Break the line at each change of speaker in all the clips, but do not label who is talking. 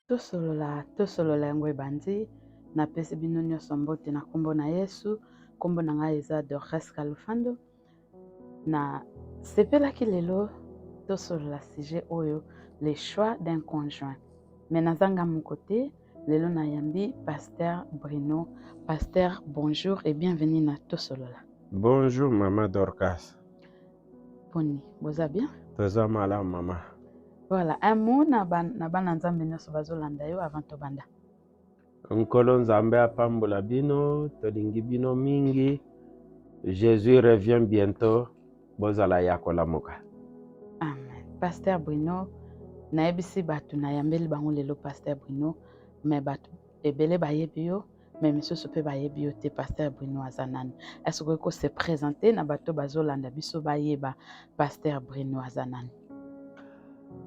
Tosolola, tosolola yango ebandi. Napesi bino nyonso mbote na nkombo na Yesu. Nkombo na ngai eza Dorcas Kalufando. Nasepelaki lelo tosolola sujet oyo, le choix d'un conjoint. Mais naza nga moko te, lelo nayambi Pasteur Bruno. Pasteur, bonjour et bienvenue na Tosolola.
Bonjour maman Dorcas.
Boni, boza bien?
Toza malamu mama.
Voilà, un mot na bana Nzambe nyonso bazolanda yo avant tobanda.
Nkolo Nzambe apambola bino, tolingi bino mingi. Jésus revient bientôt. Bozala ya kolamuka.
Amen. Pasteur Bruno, nayebisi bato nayambeli bango lelo Pasteur Bruno, mais bato ebele bayebi yo, mais misusu mpe bayebi yo te. Pasteur Bruno aza nani? Est-ce okoki kose présenter na bato bazolanda biso bayeba Pasteur Bruno aza nani?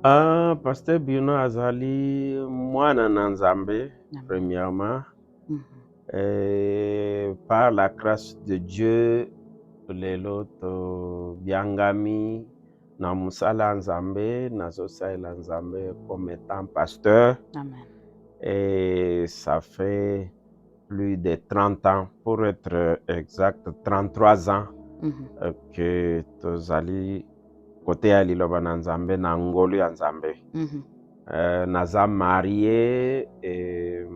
Ah, Pasteur Bruno azali mwana na Nzambe,
Amen.
Premièrement. Et par la grâce de Dieu, lelo tobiangami na mosala ya Nzambe, nazosalela Nzambe comme étant pasteur.
Amen.
Et ça fait plus de 30 ans, pour être exact, 33 ans que tozali koteya liloba na Nzambe na ngolu ya Nzambe. Naza marié et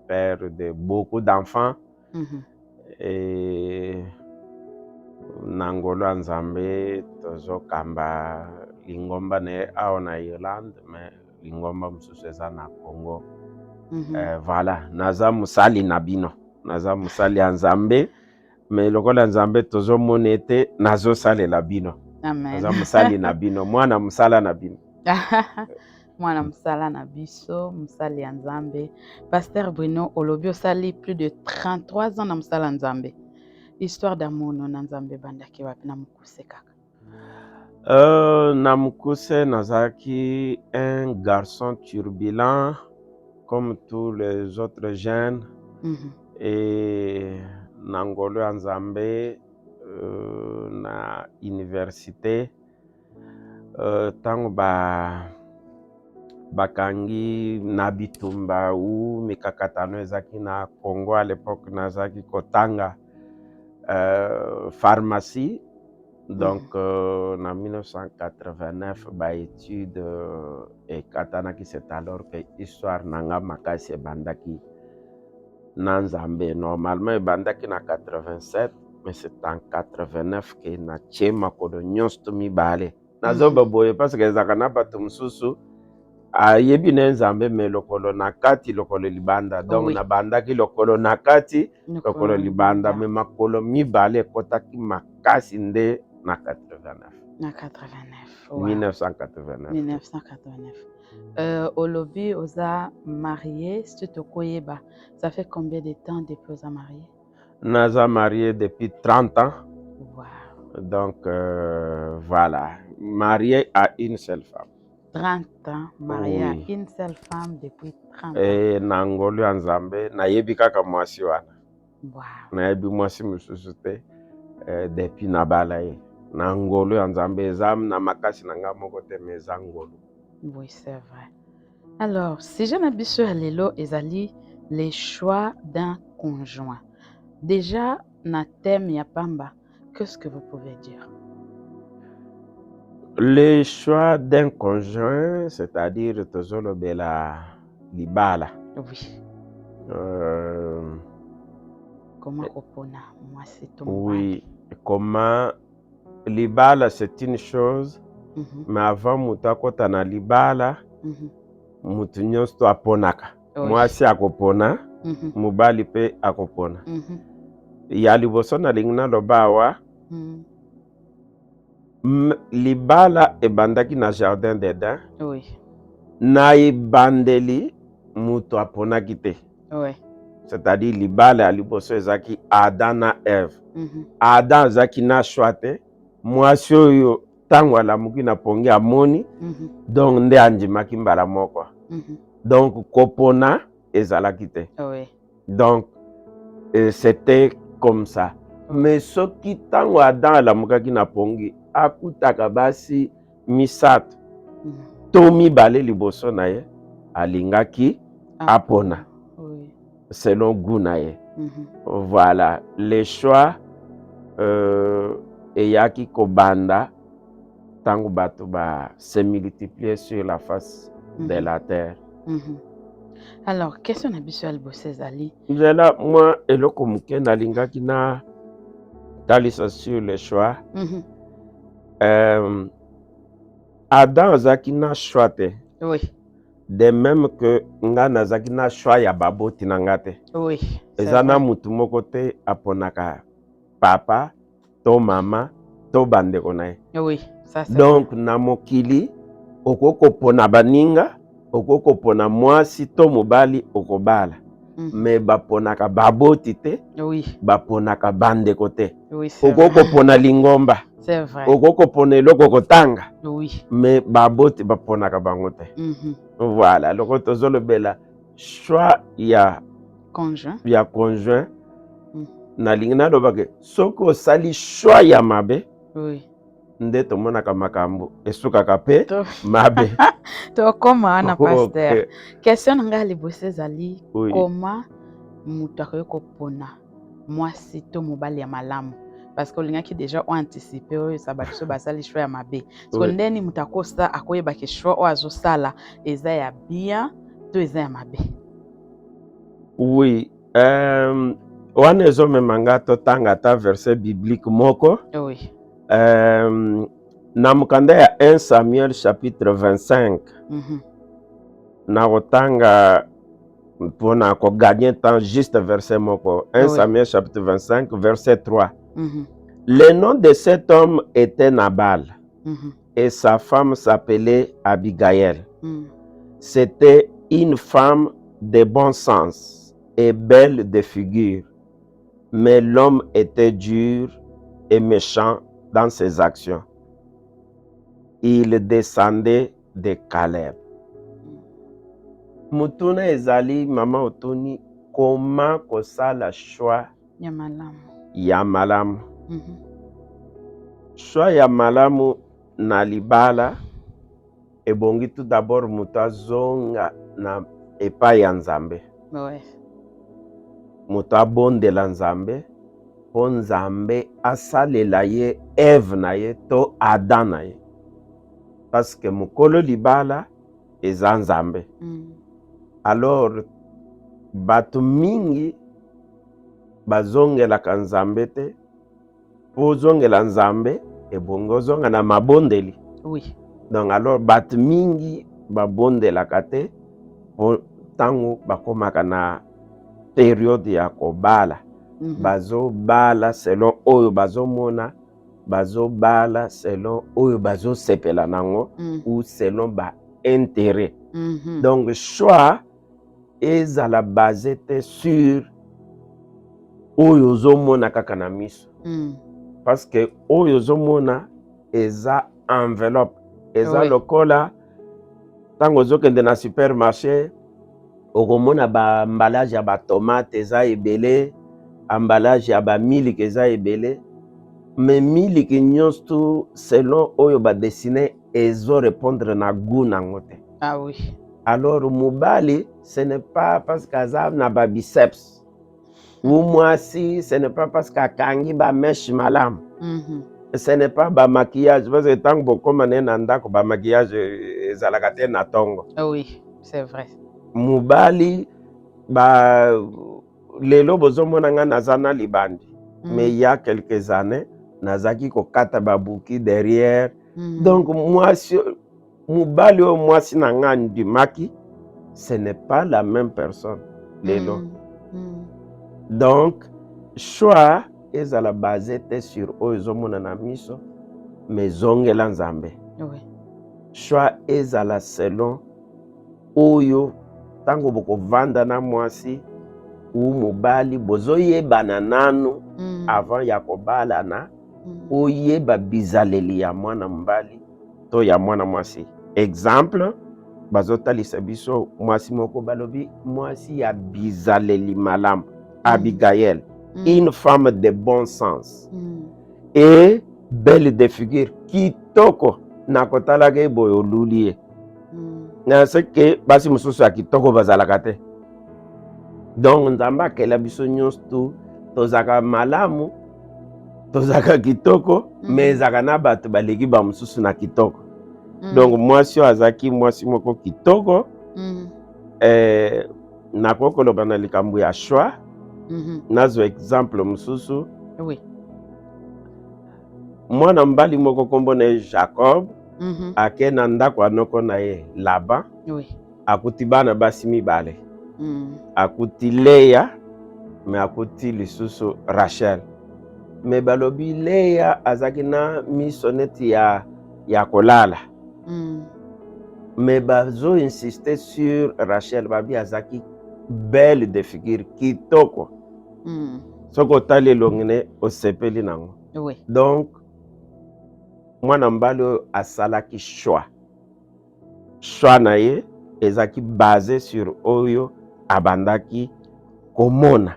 père de beaucoup d'enfants. Et na ngolu ya Nzambe tozokamba lingomba na ye awa na Irlande, mais lingomba mosusu eza na Congo. Voilà, naza mosali na bino, naza mosali ya Nzambe, mais lokola Nzambe tozomona ete nazosalela bino.
Amen.
Naza mosali na bino, mwana mosala na bino.
Mwana mosala na biso, mosali ya Nzambe. Pasteur Bruno, olobi osali plus de 33 ans na mosala ya Nzambe. Histoire d'amour no na Nzambe ebandaki wapi, na mokuse kaka?
Na mokuse, nazalaki un garçon turbulent comme tous les autres jeunes. Et na ngolu ya Nzambe, na université, ntango bakangi na bitumba ou mikakatano ezalaki na Congo, à l'époque nazalaki kotanga pharmacie. Donc na 1989 baétude ekatanaki. C'est alors que histoire na nga makasi ebandaki na Nzambe. Normalement ebandaki na 87, mais c'est en 89 que natie makolo nyonso to mibale. Nazoba boye parce que ezalaka na bato mosusu ayebi na ye Nzambe, mais lokolo na kati, lokolo libanda. Donc nabandaki lokolo na kati, lokolo libanda, mais makolo mibale ekɔtaki makasi nde na 89.
Na 89, wow.
1989.
1989. Olobi oza marié, si tokoyeba, ça fait combien de temps depuis oza marié?
Naza marié depuis 30 ans. Donc voilà, marié à une seule femme.
30 ans marié
Oui.
à une seule femme depuis 30 ans.
E na ngolu ya Nzambe nayebi kaka mwasi wana. Nayebi mwasi mosusu te depuis nabala ye. Na ngolu ya Nzambe, eza na makasi na ngai moko te, mais eza ngolu.
Oui, c'est vrai. Alors, sujet na biso ya lelo ezali les choix d'un conjoint. Déjà na thème ya pamba, qu'est-ce que vous pouvez dire?
Le choix d'un conjoint, c'est-à-dire tozolobela libala.
Comment kopona mwasi to mobali?
Oui, comment libala, c'est une chose, mais avant moto akɔta na libala, moto nyonso to aponaka. Mwasi akopona, mobali mpe akopona. Ya liboso nalingi naloba awa, libala ebandaki na jardin d'Eden. Na ebandeli moto aponaki te. C'est-à-dire libala ya liboso ezalaki Adam na Eve. Adam azalaki na choix te. Mwasi oyo ntango alamuki na pongi amoni, donc nde andimaki mbala moko. Donc kopona ezalaki te. Donc c'était comme ça. Mais soki ntango Adam alamukaki na pongi akutaka basi misato to mibale liboso na ye, alingaki Apona selon goût na ye. Voilà, le choix eyaki kobanda ntango bato ba se multiplier sur la face de la terre.
Alors, question na biso ya liboso ezali
Nzela mwa eloko moke nalingaki na talisa sur le choix. Adam azalaki na choix te. De même que nga nazalaki na choix ya baboti na nga te. Eza na mutu moko te aponaka papa to mama to bandeko na ye.
Oui, ça c'est
Donc na mokili, okoki kopona baninga, okoki kopona mwasi to mobali okobala, mais baponaka baboti te, baponaka bandeko te. Okoki kopona lingomba,
C'est vrai.
okoki kopona eloko kotanga, mais baboti baponaka bango te. Voilà, loko tozolobela choix ya
conjoint.
Ya conjoint. Nalingi nalobake soki osali choix ya mabe, nde tomonaka makambo esukaka mpe mabe.
Tokóma wana, pasteur. Question na ngai ya liboso ezali: koma moto akoki kopona mwasi to mobali ya malamu? Parce que olingaki déjà oanticipe oyo eza bato so basali choix ya mabe. Siko ndeni moto akosa akoyebaki choix oyo azosala eza ya bien to eza ya mabe?
Oui, wana ezomema nga totanga ata verset biblique moko. Na mokanda ya 1 Samuel chapitre 25, nakotanga mpona kogagner temps juste verset moko, 1 Samuel chapitre 25 verset 3. Le nom de cet homme était Nabal et sa femme s'appelait Abigaël. C'était une femme de bon sens et belle de figure, mais l'homme était dur et méchant dans ses actions. Il descendait de Caleb. Mutuna ezali, mama otuni koma kosala choix
ya malamu.
Ya malamu. Choix ya malamu na libala, ebongi tout d'abord moto azonga na epai ya Nzambe. Moto abondela Nzambe mpo Nzambe asalela ye Eve na ye to Adam na ye, parce que mokolo libala eza Nzambe. Alors bato mingi bazongelaka Nzambe te. Mpo ozongela Nzambe, ebongi ozonga na mabondeli. Donc alors bato mingi babondelaka te, mpo ntango bakomaka na période ya kobala, bazobala selon oyo bazomona, bazobala selon oyo bazosepela nango ou selon ba intérêt. Donc choix ezala basé te sur oyo ozomona kaka na miso, parce que oyo ozomona eza enveloppe, eza lokola ntango ozokende na supermarché, okomona baemballage ya batomate eza ebele, emballage ya bamiliki eza ebele, mais miliki nyonso selon oyo badessine ezorépondre na goût nango te. Alors mobali, ce n'est pas parce que aza na babiceps, ou mwasi, ce n'est pas parce que akangi bamèches malamu, ce n'est pas bamaquillage, parce que ntango bokóma ne na ndako, bamaquillage ezalaka te na ntongo.
Oui, c'est vrai.
Mobali ba lelo bozomona nga naza na libandi, mais il y a quelques années nazalaki kokata babuki derrière. Donc mwasi, mobali oyo mwasi na nga ndimaki, ce n'est pas la même personne lelo. Donc choix ezala basé te sur oyo ezomona na miso, mais ezongela Nzambe. Choix ezala selon oyo ntango bokovanda na mwasi ou mobali, bozoyebana nanu avant ya kobalana, oyeba bizaleli ya mwana mobali to ya mwana mwasi. Exemple, bazotalisa biso mwasi moko, balobi mwasi ya bizaleli malamu, Abigaël, une femme de bon sens et belle de figure, kitoko na kotalaka ye boye oluli ye. Na seke basi mosusu ya kitoko bazalaka te. Donc Nzambe akela biso nyonso tu tozalaka malamu, tozalaka kitoko, mais ezalaka na bato baleki bamosusu na kitoko. Donc mwasi oyo azalaki mwasi moko kitoko. Nakoki koloba na likambo ya choix. Nazwa exemple mosusu. Mwana mobali moko, nkombo na ye Jacob, ake na ndako ya noko na ye Laban. Akuti bana basi mibale. Akuti Leya, mais akuti lisusu Rachel. Mais balobi Leya azalaki na miso neti ya kolala. Mais bazo insister sur Rachel, babi azalaki belle de figure, kitoko. Soki otali elongi ne, osepeli nango. Donc mwana mobali oyo asalaki choix. Choix na ye ezalaki basé sur oyo abandaki komona.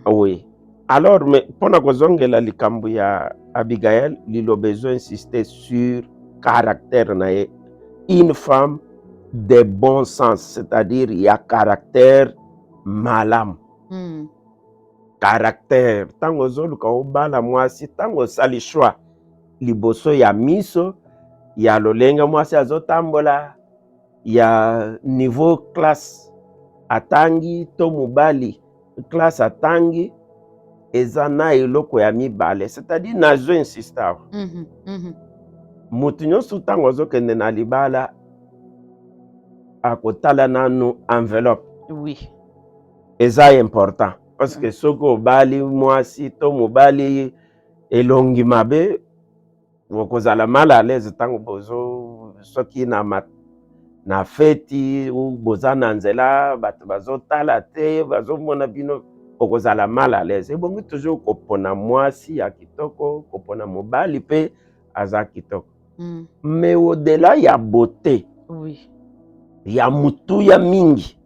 Oui, alors, mais mpona kozongela likambo ya Abigael, liloba ezo insister sur caractère na ye, une femme de bon sens, c'est-à-dire ya caractère malamu. Caractère, ntango ozoluka obala mwasi, ntango osali choix liboso ya miso ya lolenge mwasi azotambola, ya niveau classe atangi to mobali classe atangi, eza na eloko ya mibale, c'est-à-dire nazo insiste awa, moto nyonso ntango azokende na libala akotala nanu enveloppe. Eza important parce que soki obali mwasi to mobali elongi mabe, okozala mal à l'aise ntango bozo soki na feti ou boza na nzela, bato bazotala te, bazomona bino, okozala mal à l'aise. Ebongi toujours kopona mwasi ya kitoko, kopona mobali mpe aza kitoko. Mais au-delà ya beauté, ya motuya mingi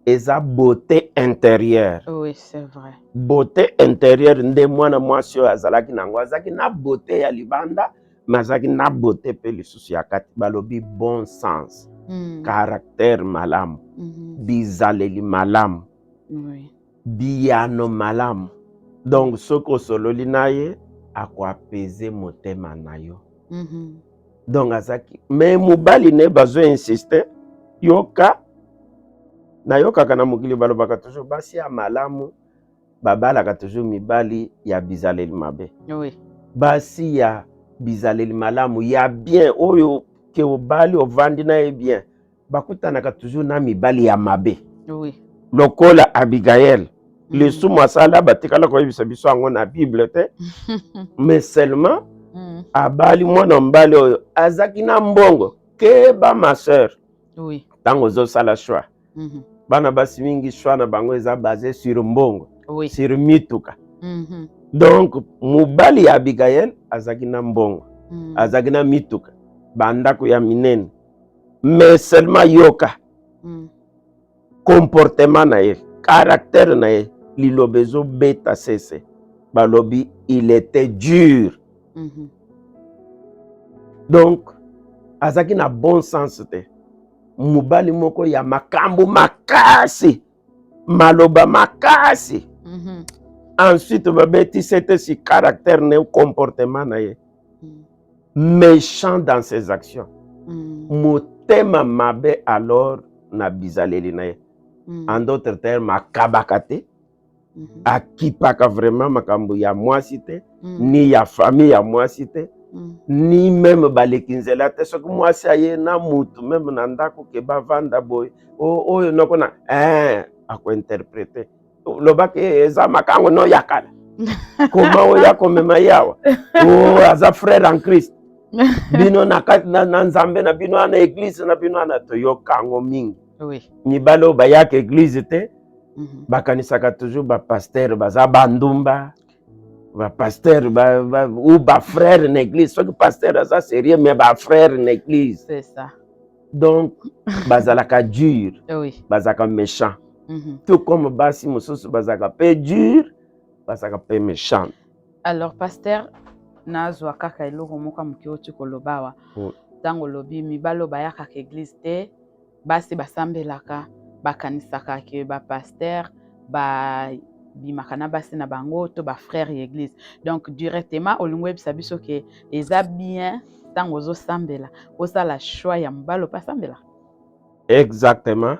eza beauté intérieure.
Oui, c'est vrai.
Beauté intérieure nde mwana mwasi oyo azalaki nango. Azalaki na beauté ya libanda, mais azalaki na beauté mpe lisusu ya kati. Balobi bon sens, caractère malamu, bizaleli malamu, biyano malamu. Donc soki osololi na ye, akoapaiser motema na yo. Donc azalaki, mais mobali ne bazo insiste. Yoka, nayokaka na mokili balobaka toujours basi ya malamu babalaka toujours mibali ya bizaleli mabe. Basi ya bizaleli malamu, ya bien, oyo ke obali, ovandi na ye bien, bakutanaka toujours na mibali ya mabe. Lokola Abigael. Lisumu asala, batikala koyebisa biso yango na Bible te, mais seulement abali mwana mobali oyo azalaki na mbongo. Keba, ma sœur, ntango ozosala choix, bana basi mingi, choix na bango eza basé sur mbongo, sur mituka. Donc mobali ya Abigael azalaki na mbongo, azalaki na mituka, bandako ya minene, mais seulement yoka comportement na ye, caractère na ye. Liloba ezobeta sese, balobi il était dur. Donc azalaki na bon sens te, mobali moko ya makambo makasi, maloba makasi. Ensuite babeti sete si caractère na ye, comportement na ye, méchant dans ses actions, motema mabe alors na bizaleli na ye. En d'autres termes, akabaka te, akipaka vraiment makambo ya mwasi te, ni ya famille ya mwasi te, ni même baleki nzela te. Soki mwasi aye na mutu même na ndako ke bavanda boye, oyo noko na akointerpréter, lobaki eza makango no ya kala, koma oyo akomema ye awa, o aza frère en Christ, bino na, na Nzambe na bino wana, église na bino wana. Toyoka yango mingi. Mibali oyo bayaka église te, bakanisaka toujours bapasteur baza bandumba, bapasteur ou bafrère na église. Soki pasteur aza sérieux, mais bafrère na église,
C'est ça.
donc bazalaka dur, bazalaka méchant. Tout comme basi mosusu bazalaka mpe dur, bazalaka mpe méchant.
Alors pasteur, nazwa kaka eloko moko ya moke oti koloba awa. Ntango olobi mibali oyo bayakaka église te, basi basambelaka, Bakanisaka ke bapasteur babimaka na basi na bango to bafrère ya église. Donc directement olingi oyebisa biso ke eza bien, ntango ozosambela, osala choix ya mobali ope asambela?
Exactement,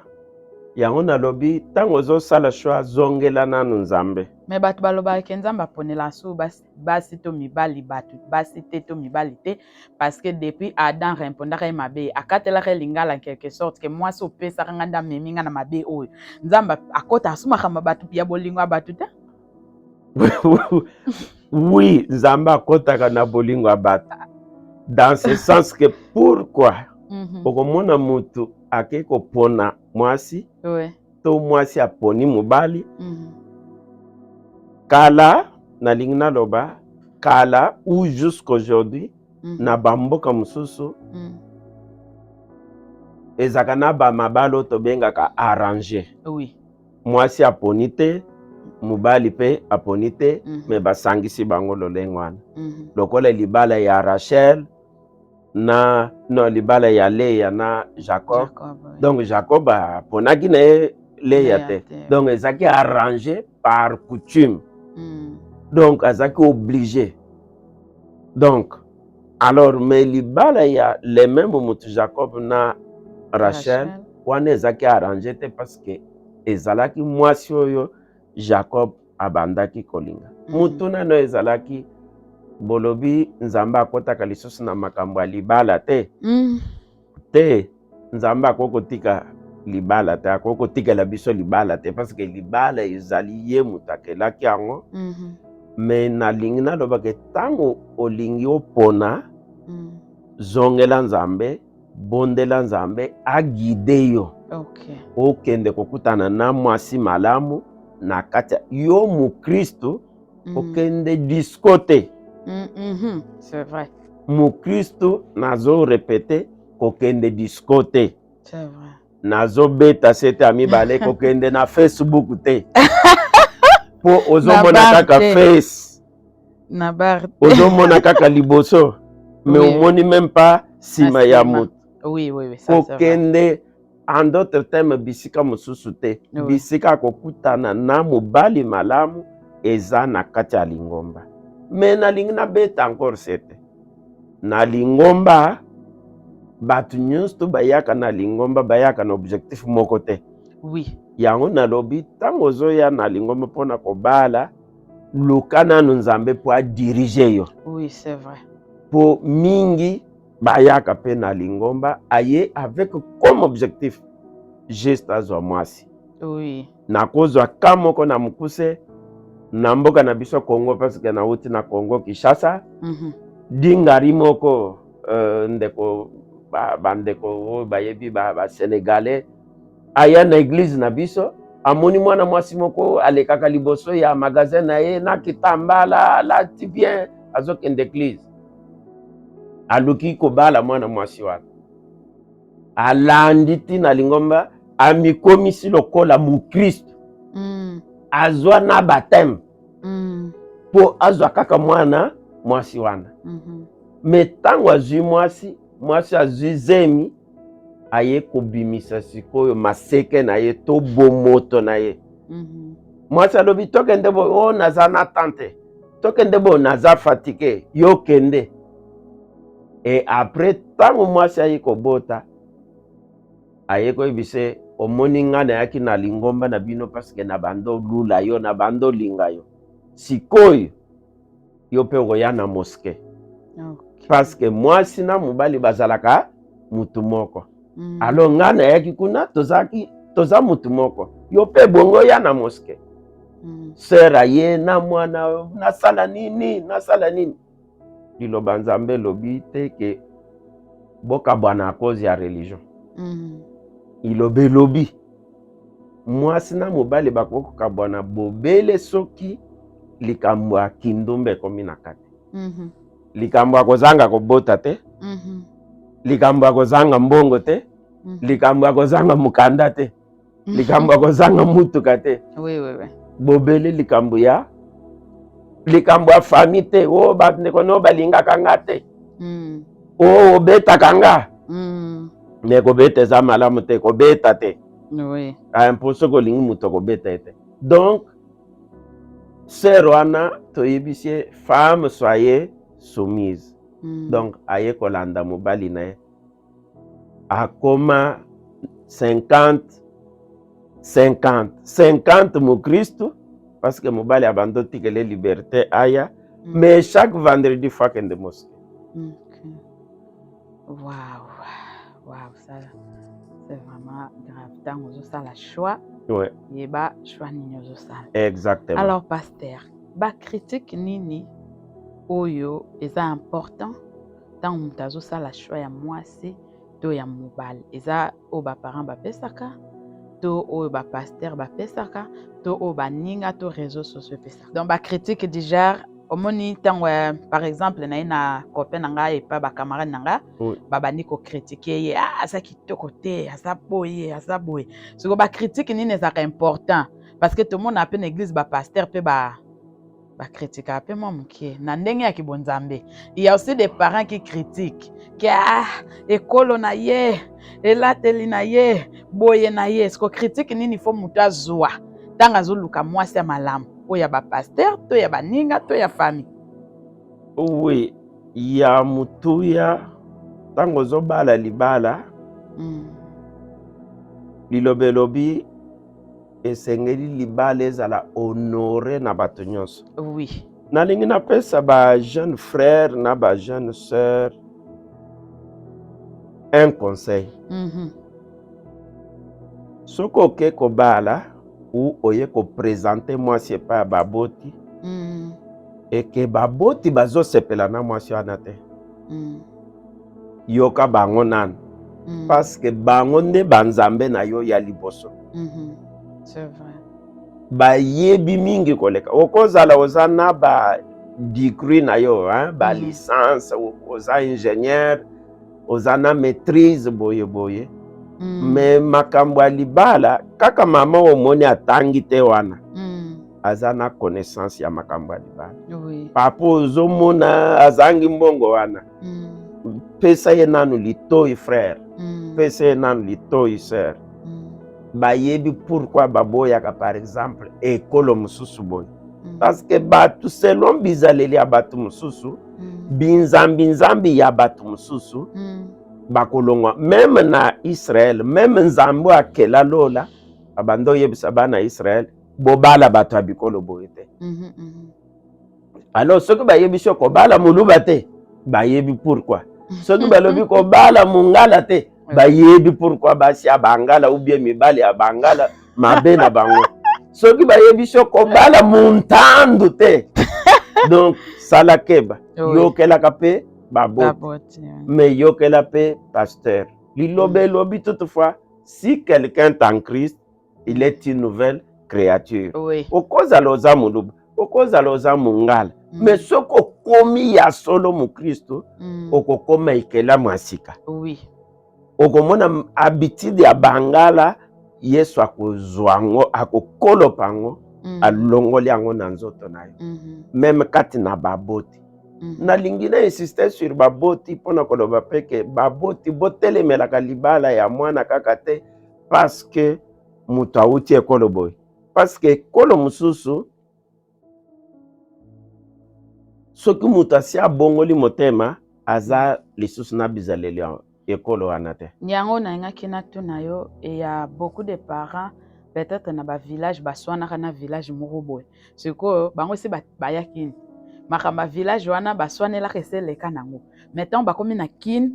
yango nalobi, ntango ozosala choix, zongela nanu Nzambe.
Mais bato balobaka ke Nzambe aponela su basi to mibali, bato basi te to mibali te, parce que depuis Adam répondaka ye mabe, akatelaka ye lingala en quelque sorte ke mwasi opesaka nga nde amemi nga na mabe oyo. Nzambe akɔta asu makambo bato ya bolingo ya bato te?
Oui, Nzambe akɔtaka na bolingo ya bato dans ce sens que pourquoi okomona motu ake kopona mwasi to mwasi aponi mobali. Kala, nalingi naloba kala ou jusqu'aujourd'hui, na bamboka mosusu ezalaka na bamabala oyo tobengaka arrangé. Mwasi aponi te, mobali mpe aponi te, mais basangisi bango lolenge wana, lokola libala ya Rachel na, no, libala ya Leya na Jacob.
Jacob, oui.
Donc Jacob aponaki na ye Leya
Leya
te.
Te.
Donc ezalaki arrangé par coutume. Donc azalaki obligé. Donc alors, mais libala ya le même motu, Jacob na Rachel, wana ezalaki arrangé te, parce que ezalaki mwasi oyo Jacob abandaki kolinga. Mutu nano ezalaki, bolobi Nzambe akɔtaka lisusu na makambo ya libala te. Te, Nzambe akoki kotika libala te, akoki kotikela biso libala te, parce que libala ezali ye moto akelaki yango. Mais nalingi nalobaka, ntango olingi opona, zongela Nzambe, bondela Nzambe aguide yo okende kokutana na mwasi malamu na kati ya yo mokristu. Okende disco te.
C'est vrai.
Mokristu, nazorépéter, kokende disco te.
C'est vrai.
Nazobeta sete ya mibale, kokende na Facebook te, mpo ozomona
Na bar
kaka
te.
face.
Na bar te.
Ozomona kaka liboso, mais
Oui.
omoni même pas nsima
Na
ya
nsima.
moto.
Oui, ça c'est vrai.
Kokende en d'autres termes bisika mosusu te. Bisika kokutana na mobali malamu eza na kati ya lingomba. Mais nalingi nabeta encore sete, na lingomba, bato nyonso to bayaka na lingomba bayaka na objectif moko te. Yango nalobi, ntango ozoya na lingomba mpona kobala, luka nanu Nzambe mpo adirige yo.
Oui, c'est vrai.
Mpo mingi bayaka mpe na lingomba, aye avec comme objectif juste azwa mwasi. Nakozwa ka moko na mokuse na mboka na biso Congo, parce que nauti na Congo Kinshasa. Dingari moko, ndeko, bandeko oyo bayebi basénégalais, aya na église na biso, amoni mwana mwasi moko alekaka liboso ya magasin na ye na kitambala, alati bien, azokende église. Aluki kobala mwana mwasi wana, alandi ntina lingomba, amikomisi lokola mokristo, azwa na baptême mpo azwa kaka mwana mwasi wana. Mais ntango azwi mwasi, mwasi azwi zemi, aye kobimisa sikoyo maseke na ye to bomoto na ye. Mwasi alobi: "Tokende boye." "O, naza na tante, tokende boye, naza fatigué." "Yo kende." Et après, ntango mwasi aye kobota, aye koyebisa: "Omoni, nga nayaki na lingomba na bino parce que na bando olula yo, na bando olinga yo. Sikoyo yo mpe okoya na mosquée." Parce que mwasi na mobali bazalaka mutu moko. "Alors nga nayaki kuna, tozalaki, toza mutu moko, yo mpe bongo oya na mosquée." Sœur aye na mwana: "Nasala nini? Nasala nini?" Liloba Nzambe elobi te ke bokabwana à cause ya religion. Iloba elobi mwasi na mobali bakoki kokabwana bobele soki likambo ya kindumba ekomi na kati, likambo ya kozanga kobota te, likambo ya kozanga mbongo te, likambo ya kozanga mokanda te, likambo ya kozanga mutuka te, bobele likambo ya famille te: "O, bandeko no balingaka nga te." "O, obetaka nga." Me kobeta eza malamu te, kobeta te. Mpo soki olingi moto akobeta ye te. Donc sœur wana toyebisi ye: femme, soyez soumise. Donc aye kolanda mobali na ye, akoma 50 50 50 mokristu, parce que mobali abandi otikele liberté aya. Mais chaque vendredi faut akende mosquée.
Ok. Waouh, waouh, ça c'est vraiment grave. Ntango ozosala choix, yeba choix nini ozosala.
Exactement.
Alors pasteur, bacritique nini oyo eza important ntango moto azosala choix ya mwasi to ya mobali? Eza oyo baparent bapesaka, to oyo bapasteur bapesaka, to oyo baninga to réseau sociaux epesaka? Donc bacritique du genre omoni ntango, par exemple, naye na copain na ngai epa bacamarade na nga, babandi kocritiquer ye: ah, aza kitoko te, aza boye, aza boye. Siko bacritique nini ezalaka important? Parce que tomona mpe na église bapasteur mpe ba bacritiquaka mpe mwa moke na ndenge ya kibonzambe. Il y a aussi des parents qui critiquent ke ah, ekolo na ye, elateli na ye, boye na ye. Siko critique nini faut moto azwa ntango azoluka mwasi ya malamu, oyo ya bapasteur to ya baninga to ya famille?
Oui, ya motuya, ntango ozobala libala, liloba elobi esengeli libala ezala honoré na bato nyonso. Nalingi napesa bajeune frère na bajeune sœur un conseil. Soki oke kobala ou oye koprésenter mwasi epai ya baboti, eke baboti bazosepela na mwasi wana te, yoka bango nanu, parce que bango nde banzambe na yo ya liboso.
C'est vrai.
Bayebi mingi koleka. Okozala oza na ba degré na yo, hein, ba licence, oza ingénieur, oza na maîtrise, boye boye, mais makambo ya libala, kaka mama omoni atangi te wana, aza na connaissance ya makambo ya libala. Papa ozomona azangi mbongo wana, pesa ye nanu litoi, frère. Pesa ye nanu litoi, sœur. Bayebi pourquoi baboyaka, par exemple, ekolo mosusu boye, parce que bato, selon bizaleli ya bato mosusu, binzambi-nzambi ya bato mosusu, bakolongwa. Même na Israele, même Nzambe oyo akela lola abanda oyebisa bana ya Israele: bobala bato ya bikolo boye te. Alors soki bayebi so kobala moluba te, bayebi pourquoi. Soki balobi kobala mongala te, bayebi pourquoi. Basi ya bangala ou bien mibali ya bangala, mabe na bango. Soki bayebi so kobala muntandu te, donc sala keba. Yokelaka mpe baboti,
Baboti.
Mais yokela mpe pasteur. Liloba elobi toutefois, si quelqu'un est en Christ, il est une nouvelle créature. Okozala oza moluba, okozala oza mongala, mais soki okomi ya solo mokristo, okokoma ekelamu ya sika. Okomona habitude ya bangala, Yesu akozwa yango, akokolopa yango, alongoli yango na nzoto na yo. Même kati na baboti, nalingi na insiste sur baboti mpona koloba mpe ke baboti botelemelaka libala ya mwana kaka te parce que moto awuti ekolo boye, parce que ekolo mosusu, soki moto asi abongoli motema, aza lisusu na bizaleli ya ekolo wana te.
Yango nayingaki natuna yo. Ya beaucoup de parents, peut-être na bavillage, baswanaka na village moko boye. Sikoyo bango esi bayaki makambo ya village wana, baswanelaka, esi eleka nango. Mais ntango bakomi na Kine,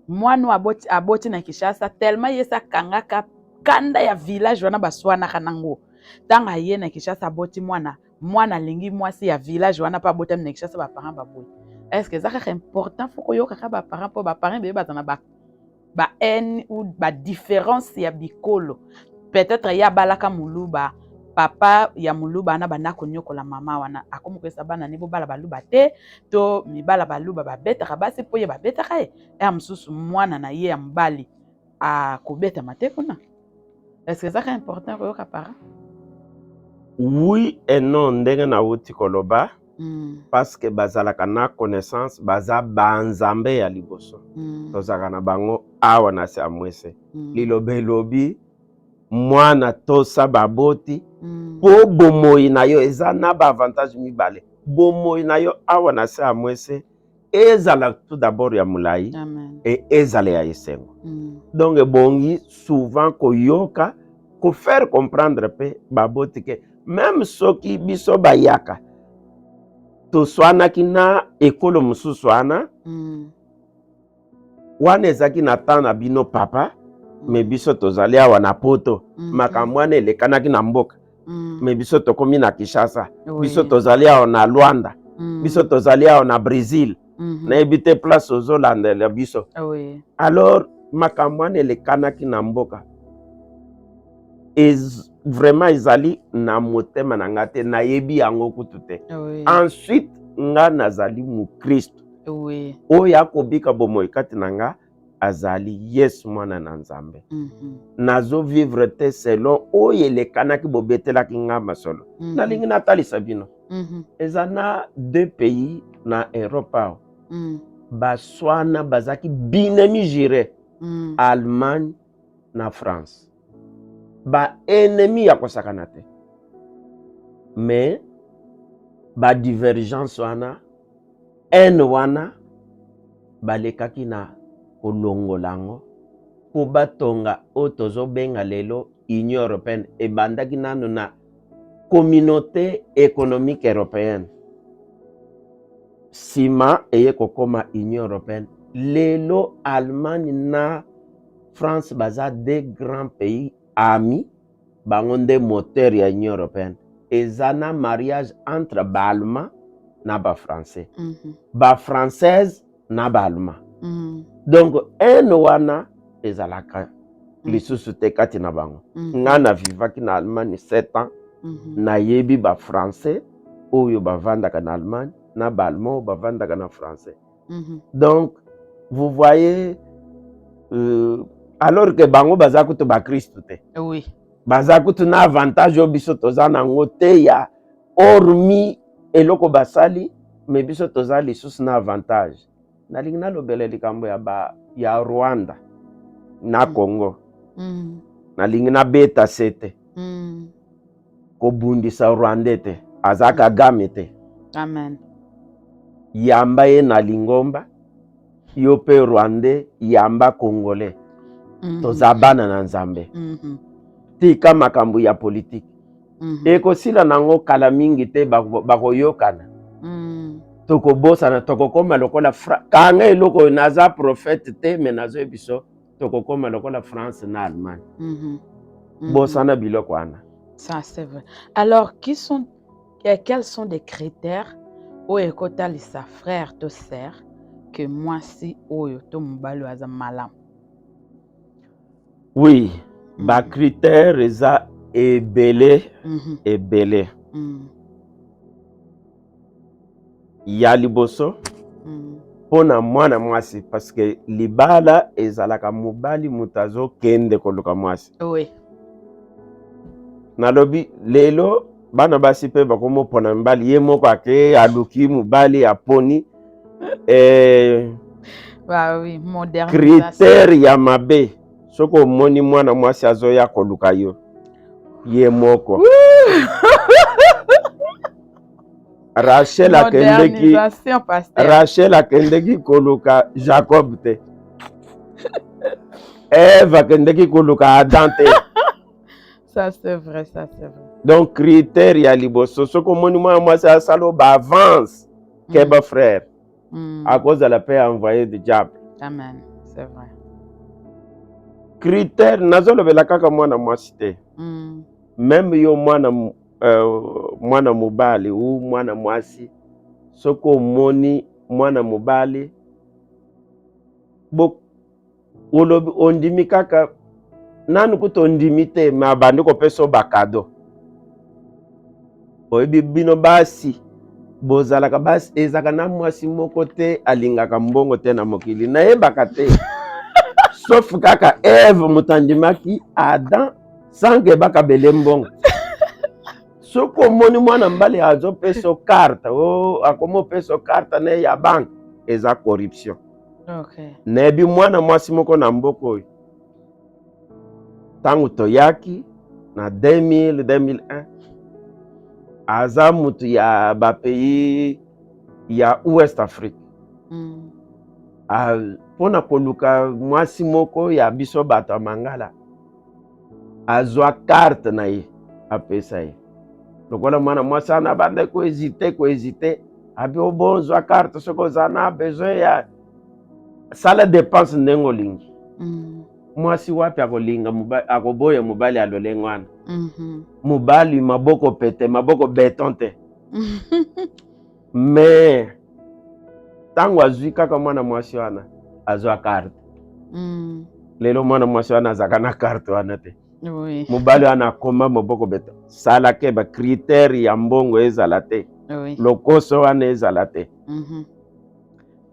mwana oyo aboti na Kinshasa, tellement ye esi akangaka kanda ya village wana baswanaka nango, ntango aye na Kinshasa, aboti mwana, mwana alingi mwasi ya village wana mpe abotami na Kinshasa, baparent baboyi. Est ce que eza kaka important faut koyokaka baparent? Mpo baparent beye baza na ba bahaine ou badifférence ya bikolo. Peut-être ye abalaka moluba, papa ya moluba wana banda konyokola mama wana, akomi koyesa bana ne bobala baluba te, to mibala baluba babetaka basi, mpo ye babetaka ye. Ya mosusu mwana na ye ya mobali akobetama te kuna. Est ce que ezaka important koyoka parent?
Oui et non. Ndenge nauti koloba, parce que bazalaka na connaissance, baza banzambe ya liboso. Tozalaka na bango awa na se ya mwese. Liloba elobi Mwana, tosa baboti mpo bomoi na yo eza na baavantage mibale. Bomoi na yo awa na se ya mwese ezala tout d'abord ya molai e ezala ya esengo. Donc ebongi souvent koyoka, kofaire comprendre mpe baboti ke même soki biso bayaka toswanaki na ekolo mosusu wana, wana ezalaki na temps na bino papa, mais biso tozali awa na Poto. Makambo wana elekanaki na mboka, mais biso tokomi na Kinshasa. Biso tozali awa na Luanda, biso tozali awa na Brésil. Nayebi te place ozolandela biso. Alors makambo wana elekanaki na mboka, vraiment ezali na motema na nga te, nayebi yango kutu te. Ensuite nga nazali mokristo oyo akobika bomoi kati na nga azali Yesu, mwana na Nzambe. Nazovivre te selon oyo elekanaki, bobetelaki nga masolo. Nalingi natalisa bino, eza na deux pays na Europe awa baswana, bazalaki binemi jurés, Allemagne na France, baennemi ya kosakana te. Mais badivergence wana, haine wana, balekaki na kolongola yango mpo batonga oyo tozobenga lelo Union européenne. Ebandaki nano na Communauté économique européenne, nsima eye kokóma Union européenne. Lelo Allemagne na France baza deux grands pays amis, bango nde moteur ya Union européenne. Eza na mariage entre baallemand na bafrançais, bafrançaise na baallemand. Donc haine wana ezalaka lisusu te kati na bango. Nga na vivaki na Allemagne 7 ans. Nayebi bafrançais oyo bavandaka na Allemagne na baallemand oyo bavandaka na français. Donc vous voyez, alors que bango baza kutu bakristu te, baza kutu na avantage oyo biso toza nango te ya hormis eloko basali, mais biso toza lisusu na avantage. Nalingi nalobela likambo ya Rwanda na Congo. Nalingi nabeta se te. Kobundisa Rwandais te, aza Kagame te.
Amen.
Yamba ye na lingomba, yo mpe Rwandais yamba Congolais. Toza bana na Nzambe. Tika makambo ya politike. Ekosila nango kala mingi te, bakoyokana. Tokobosana, tokokóma lokola kanga eloko oyo, naza prophète te, mais nazoyebi biso tokokóma lokola France na Allemagne. Bosana biloko wana.
Ça, c'est vrai. Alors, quels sont des critères oyo ekotalisa frère to sœur que mwasi oyo to mobali oyo aza malamu?
Oui, bacritère eza ebele, ebele. Ya liboso, mpo na mwana mwasi, parce que libala ezalaka mobali moto azokende koluka mwasi. Nalobi lelo bana basi mpe bakomopona mibali, ye moko ake aluki mobali, aponi
Bah oui, modernisation.
Critère ya mabe, soki omoni mwana mwasi azoya koluka yo ye moko. Rachel akendeki
Modernisation, pasteur.
Rachel akendeki koluka Jacob te, Eve akendeki koluka Adam te.
Ça, c'est vrai, ça, c'est vrai.
Donc critère ya liboso, soki omoni mwana mwasi asala o baavance, keba frère, akozala mpe envoyé de diable.
Amen, c'est vrai.
Critère, nazolobela kaka mwana mwasi te, même yo mwana mobali ou mwana mwasi, soki omoni mwana mobali bo olobi ondimi kaka, nanu kuta ondimi te, mais abandi kopesa yo bacadeau. Oyebi bino basi bozalaka basi, ezalaka na mwasi moko te alingaka mbongo te na mokili, nayebaka te, sauf kaka Eve moto andimaki Adam sans que bakabele mbongo. Soki omoni mwana mobali azopesa yo carte, o akomi opesa yo carte na ye ya banque, eza corruption. Nayebi mwana mwasi moko na mboka oyo. Ntango toyaki na 2000, 2001, aza mutu ya bapays ya Ouest Afrique. Mpona koluka mwasi moko ya biso bato ya Mangala, azwa carte na ye, apesa ye. Lokola mwana mwasi wana abandaki kohésiter, kohésiter, abi: "Obon, zwa carte, soki oza na besoin ya sala dépense ndenge olingi." Mwasi wapi akolinga akoboya mobali ya lolenge wana? Mobali maboko pete, maboko béton te. Mais ntango azwi kaka mwana mwasi wana, azwa carte. Lelo mwana mwasi wana azalaka na carte wana te. Mobali wana akoma maboko béton. Salake bacritère ya mbongo ezala te. Lokoso wana ezala te.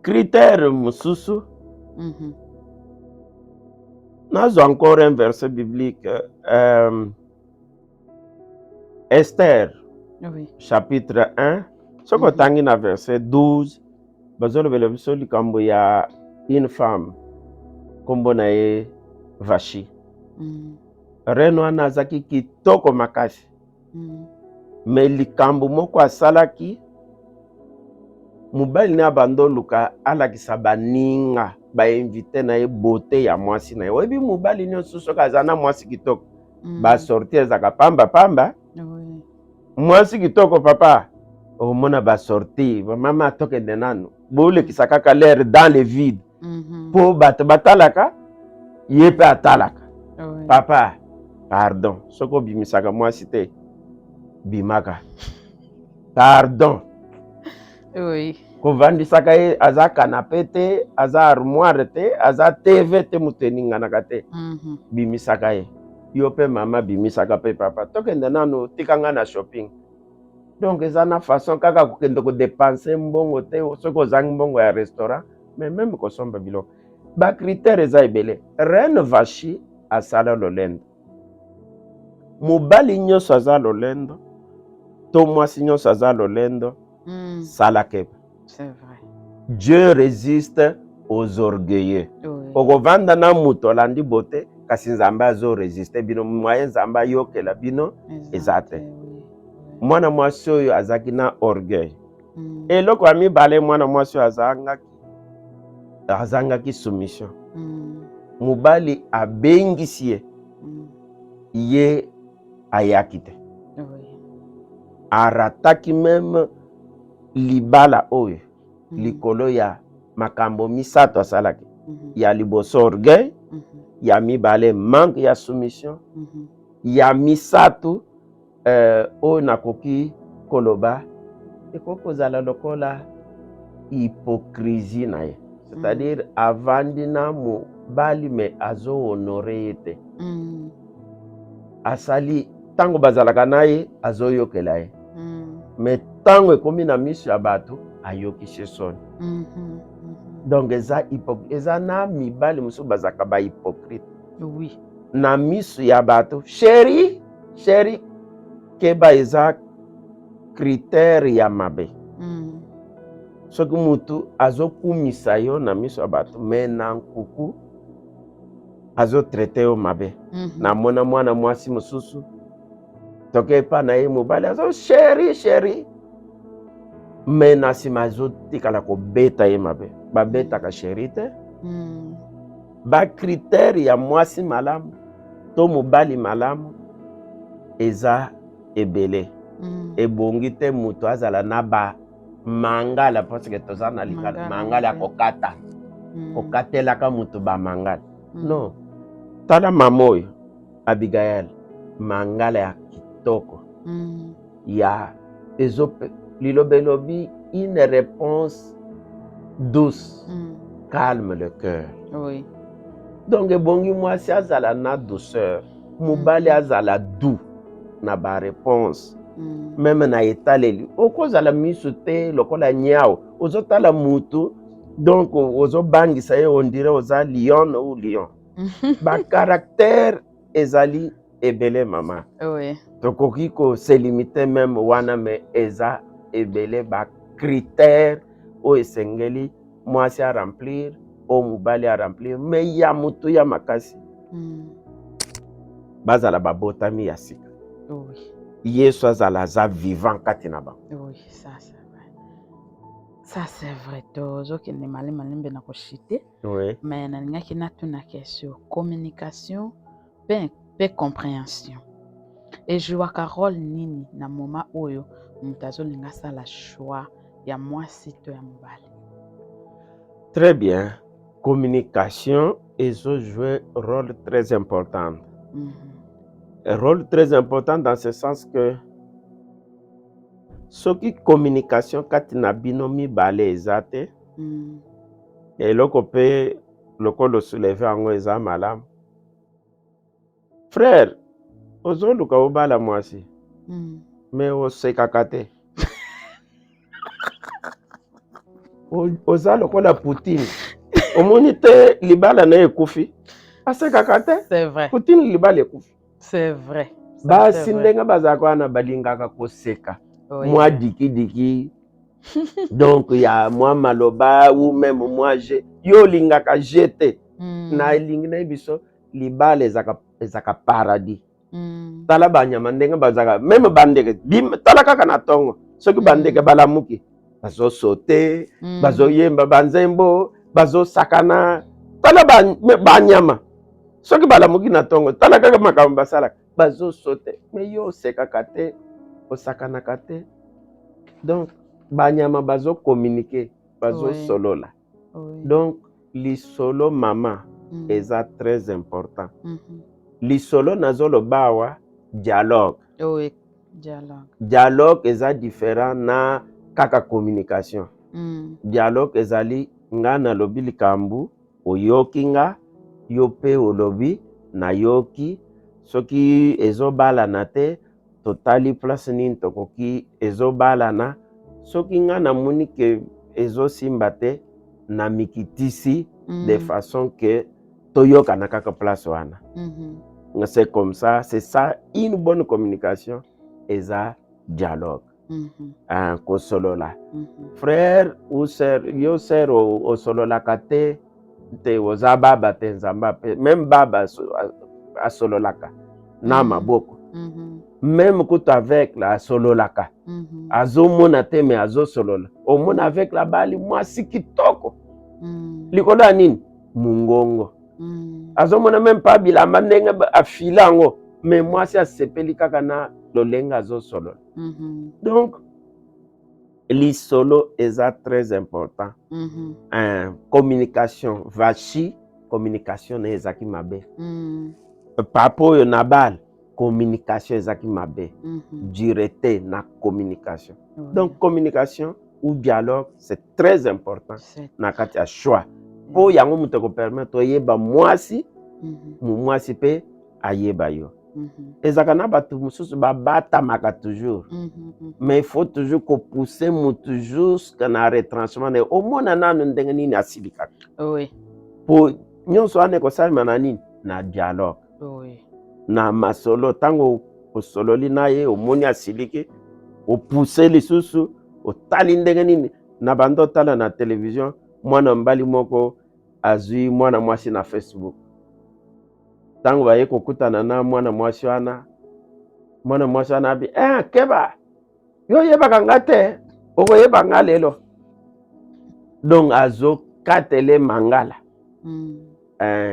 Critère mosusu, nazwa encore un verset biblique, Esther, chapitre 1, soki otangi na verset 12, bazolobela biso likambo ya une femme, nkombo na ye Vashi. Reine wana azalaki kitoko makasi. Mais likambo moko asalaki, mobali ne abanda oluka alakisa baninga bainvité na ye beauté ya mwasi na ye. Oyebi, mobali nyonso soki aza na mwasi kitoko, basortie ezalaka pamba pamba. Mwasi kitoko, papa, omona basortie, bamama, tokende nanu, bolekisa kaka l'air dans le vide mpo bato batalaka ye mpe atalaka. Papa, pardon, soki obimisaka mwasi te, bimaka, pardon. Kovandisaka ye, aza canapé te, aza armoire te, aza TV te, moto eninganaka te. Bimisaka ye. Yo mpe mama, bimisaka mpe papa, tokende nanu, tika nga na shopping. Donc eza na façon kaka kokende kodépenser mbongo te soki ozangi mbongo ya restaurant, mais même kosomba biloko. Bacritère eza ebele. Reine Vashi asala lolendo. Mobali nyonso aza lolendo to mwasi nyonso aza lolendo, sala keba.
C'est vrai.
Dieu résiste aux orgueilleux. Okovanda na moto olandi bote, kasi Nzambe azorésister bino. Moye Nzambe ayokela bino eza te. Mwana mwasi oyo azalaki na orgueil. Eloko ya mibale, mwana mwasi oyo azangaki soumission. Mobali abengisi ye, ye ayaki te. Arataki même libala oyo likolo ya makambo misato asalaki. Ya liboso, orgueil. Ya mibale, manque ya soumission. Ya misato, oyo nakoki koloba, ekoki kozala lokola hypocrisie na ye, c'est-à-dire avandi na mobali mais azohonorer ye te. Asali ntango bazalaka na ye, azoyokela ye, mais ntango ekómi na miso ya bato, ayokisi soni. Donc eza na mibali mosusu bazalaka bahypocrite. Na miso ya bato, chéri, chéri. Keba, eza critère ya mabe. Soki mutu azokumisa yo na miso ya bato, mais na nkuku azotraiter yo mabe. Namona mwana mwasi mosusu, toke epa na ye, mobali azo chéri, chéri, mais na nsima azotikala kobeta ye mabe. Babetaka chéri te. Bacritère ya mwasi malamu to mobali malamu eza ebele. Ebongi te moto azala na bamangala, parce que toza na lingala, mangala ya kokata, kokatelaka moto bamangala. Non, tala mama oyo Abigael, mangala ya kitoko. Ya ezo liloba elobi: une réponse douce calme le cœur. Donc ebongi mwasi azala na douceur, mobali azala doux na baréponse. Même na etaleli, okozala miso te lokola nyau ozotala mutu, donc ozobangisa ye, on dirait oza lion ou lion. Bacaractère ezali ebele, mama. Tokoki kose limiter même wana, mais eza ebele bacritère oyo esengeli mwasi aremplir, oyo mobali aremplir, mais ya motu ya makasi. Bazala babotami ya sika. Yesu azala aza vivant kati na bango.
Oui, ça c'est vrai. Ça c'est vrai. Tozokende malembe malembe na koshite. Mais nalingaki natuna question: communication mpe compréhension ejouaka rôle nini na moment oyo moto azolinga asala choix ya mwasi to ya mobali?
Très bien. Communication ezojoue rôle très important. Rôle très important dans ce sens que soki communication kati na bino mibale eza te, eloko mpe lokola osoulever yango eza malamu. Frère, ozoluka obala mwasi, mais osekaka te, oza lokola Poutine. Omoni te, libala na ye ekufi, asekaka te.
C'est vrai.
Poutine, libala ekufi.
C'est vrai.
Basi ndenge bazalaka wana, balingaka koseka, mwa dikidiki, donc ya mwa maloba ou même mwa je. Yo olingaka je te. Na elingi na biso, libala ezaka paradis. Tala banyama ndenge bazalaka, même bandeke. Tala kaka na ntongo, soki bandeke balamuki, bazosote, bazoyemba banzembo, bazosakana. Tala banyama soki balamuki na ntongo, tala kaka makambo basalaka, bazosote. Mais yo osekaka te, osakanaka te. Donc banyama bazokommunike, bazosolola. Donc lisolo, mama, eza très important. Lisolo nazoloba awa, dialogue.
Oui, dialogue.
Dialogue eza différent na kaka communication. Dialogue ezali nga nalobi likambo, oyoki nga, yo mpe olobi, nayoki. Soki ezobalana te, totali place nini tokoki ezobalana. Soki nga namoni ke ezosimba te, na mikitisi de façon que toyokana kaka place wana. C'est comme ça, c'est ça une bonne communication, eza dialogue. Kosolola. Frère ou sœur, yo sœur osololaka te te, oza baba te. Nzambe ape même baba asololaka na maboko. Même kutu avec la asololaka. Azomona te, mais azosolola. Omona avec la bali mwasi kitoko. Likolo ya nini? Mungongo. Azomona même pas bilamba ndenge afila yango, mais mwasi asepeli kaka na lolenge azosolola. Donc lisolo eza très important. Communication, Vashti, communication na ye ezalaki mabe. Papa oyo Nabal, communication ezalaki mabe. Dureté na communication. Donc communication ou dialogue, c'est très important na kati ya choix, mpo yango moto ekopermettre oyeba mwasi, mwasi mpe ayeba yo. Ezalaka na bato mosusu babatamaka toujours, mais il faut toujours kopousser motu jusque na retranchement na ye, omona nano ndenge nini asilikaka. Po nyonso wana ekosalema na nini? Na dialogue, na masolo. Ntango osololi na ye, omoni asiliki, opousse lisusu, otali ndenge nini. Na bando otala na télévision, mwana mobali moko azwi mwana mwasi na Facebook. Ntango baye kokutana na mwana mwasi wana, mwana mwasi wana abi: "Eh, keba, yo oyebaka nga te, okoyeba nga lelo." Donc azokatele mangala.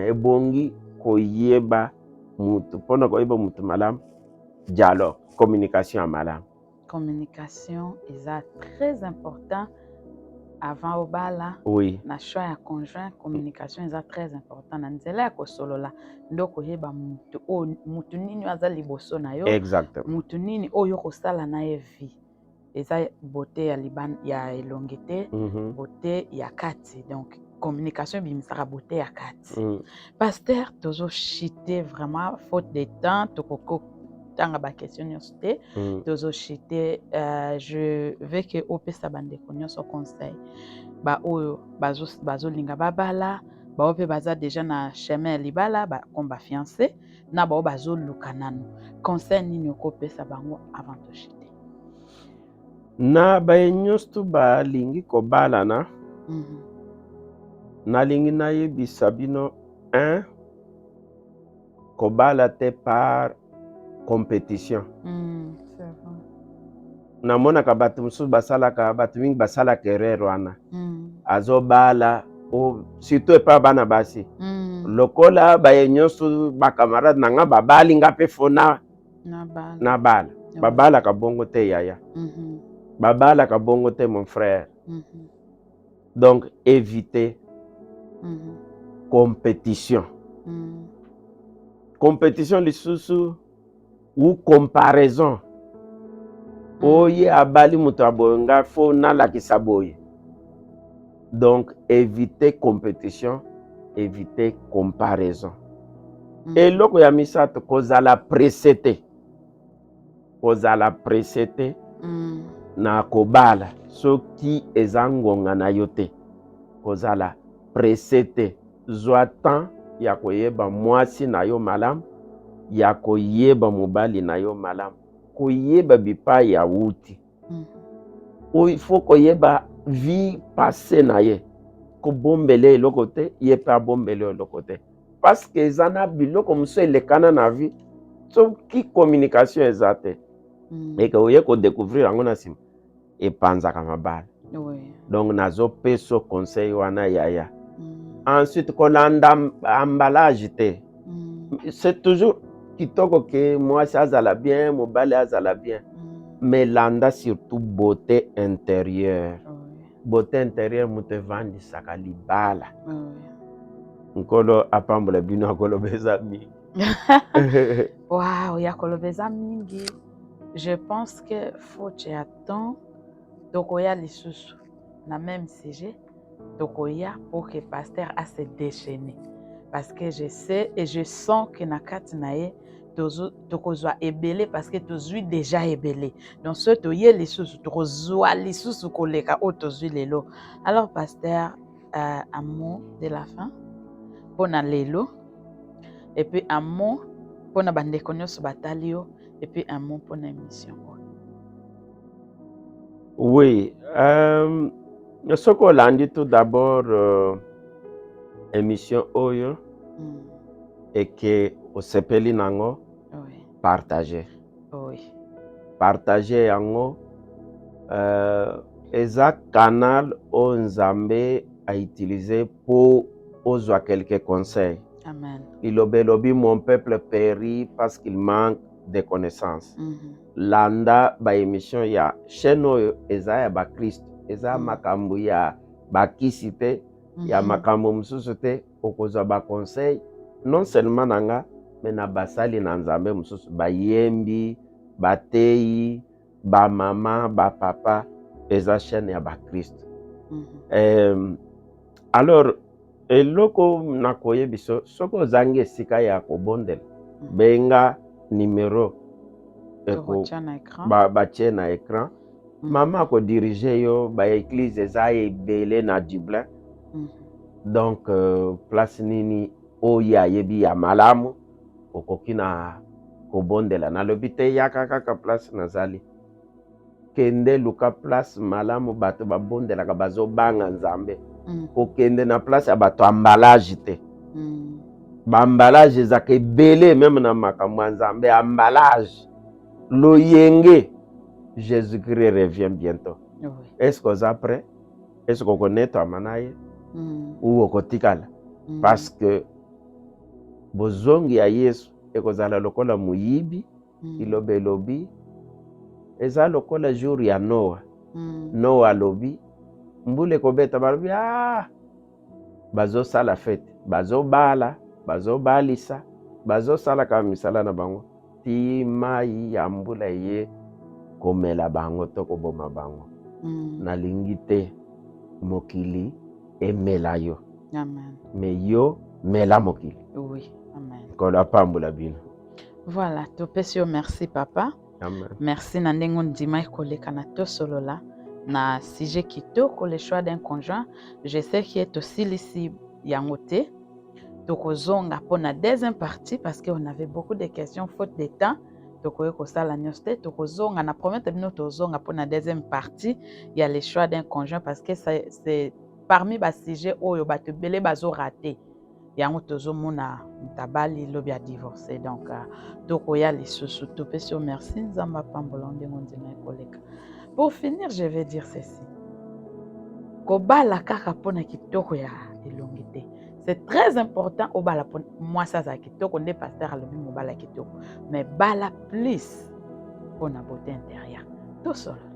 Ebongi koyeba mutu. Mpona koyeba mutu malamu, dialogue, communication ya malamu.
Communication eza très important avant obala. Na choix ya conjoint, communication eza très important. Na nzela ya kosolola nde okoyeba mutu oyo, mutu nini oyo aza liboso na yo. Mutu nini oyo okosala na ye vie. Eza beauté ya liban ya elongi te, beauté ya kati. Donc communication ebimisaka beauté ya kati. Pasteur, tozochite vraiment, faute de temps, tokoki kotanga baquestion nyonso te. Tozochite. Je veux que opesa bandeko nyonso conseil, baoyo bazolinga babala, baoyo mpe baza déjà na chemin ya libala, comme bafiancé, na baoyo bazoluka nanu. Conseil nini okopesa bango avant tochite?
Na baye nyonso balingi kobalana, nalingi nayebisa bino un, Kobala te par compétition.
C'est vrai.
Namonaka bato mosusu basalaka, bato mingi basalaka erreur wana. Azobala surtout epa bana basi. Lokola baye nyonso, bacamarade na nga babali, nga mpe faut na
na bala.
Na bala. Babalaka bongo te, yaya. Babalaka bongo te, mon frère. Donc éviter compétition. Compétition lisusu ou comparaison. Oye abali moto ya boye, nga faut nalakisa boye. Donc éviter compétition, éviter comparaison. Eloko ya misato, kozala pressé te, kozala pressé te na kobala soki eza ngonga na yo te. Kozala pressé te, zwa temps ya koyeba mwasi na yo malamu, ya koyeba mobali na yo malamu, koyeba bipai ya wuti. Il faut koyeba vie passée na ye, kobombela eloko te, ye mpe abombela eloko te, parce que eza na biloko mosusu elekana na vie. Soki communication eza te, eke oye kodécouvrir yango na nsima, epanzaka mabala. Donc nazopesa conseil wana, yaya. Ensuite, kolanda emballage te. C'est toujours kitoko ke mwasi azala bien, mobali azala bien, mais landa surtout beauté intérieure. Beauté intérieure moto evandisaka libala. Nkolo apambola bino. Akoloba eza mingi.
Wow, ya koloba eza mingi. Je pense que faute ya temps, tokoya lisusu na même sujet, tokoya pour que pasteur a se déchaîner, parce que je sais et je sens que na kati na ye tokozwa ebele, parce que tozwi déjà ebele. Donc so toye lisusu, tokozwa lisusu koleka oyo tozwi lelo. Alors pasteur, un mot de la fin mpona lelo, et puis un mot mpona bandeko nyonso batali yo, et puis un mot mpona émission oyo.
Oui, soki olandi tout d'abord émission oyo eke osepeli nango, partage. Partage yango. Eza canal oyo Nzambe autiliser mpo ozwa quelques conseils.
Amen.
Liloba elobi: "Mon peuple périt parce qu'il manque de connaissances." Landa baémission ya chaîne oyo, eza ya bakristo, eza makambo ya bakisi te, ya makambo mosusu te. Okozwa baconseil non seulement na nga, mais na basali na Nzambe mosusu, bayembi, bateyi, bamama, bapapa. Eza chaîne ya bakristo. Alors eloko nakoyebi so, soki ozangi esika ya kobondela, benga numero
tokotia na écran.
Batie na écran. Mama akodiriger yo. Baéglise eza ebele na Dublin. Donc place nini oyo ayebi ya malamu okoki na kobondela. Nalobi te yaka kaka place nazali. Kende luka place malamu bato babondelaka, bazobanga Nzambe. Kokende na place ya bato emballage te. Baemballage ezalaka ebele, même na makambo ya Nzambe, emballage, loyenge. Jésus Christ revient bientôt. Est ce que oza prêt? Est ce que okonetwama na ye ou okotikala? Parce que bozongi ya Yesu ekozala lokola moyibi. Liloba elobi eza lokola jour ya Noa. Noa alobi mbula ekobeta, balobi ah, bazosala fête, bazobala, bazobalisa, bazosala kaka misala na bango ti mai ya mbula eye komela bango to koboma bango. Nalingi te mokili emela yo.
Amen.
Mais yo mela mokili.
Oui, amen.
Nkolo apambola bino.
Voilà, topesi yo merci, papa.
Amen.
Merci na ndenge ondimaki koleka na Tosolola na sujet kitoko, le choix d'un conjoint. Je sais que tosilisi yango te, tokozonga mpona deuxième partie, parce que on avait beaucoup de questions. Faute de temps, tokoki kosala nyonso te. Tokozonga na promettre bino, tozonga mpona deuxième partie ya le choix d'un conjoint, parce que c'est parmi basujet oyo bato ebele bazorater. Yango tozomona moto abali, lobi adivorce. Donc tokoya lisusu. Topesi yo merci, Nzambe apambola ndenge ondima ekoleka. Pour finir, je vais dire ceci: kobala kaka mpona kitoko ya elongi te. C'est très important obala mpo mwasi azala kitoko, nde pasteur alobi mobala kitoko, mais bala plus mpona beauté intérieure. Tosolola.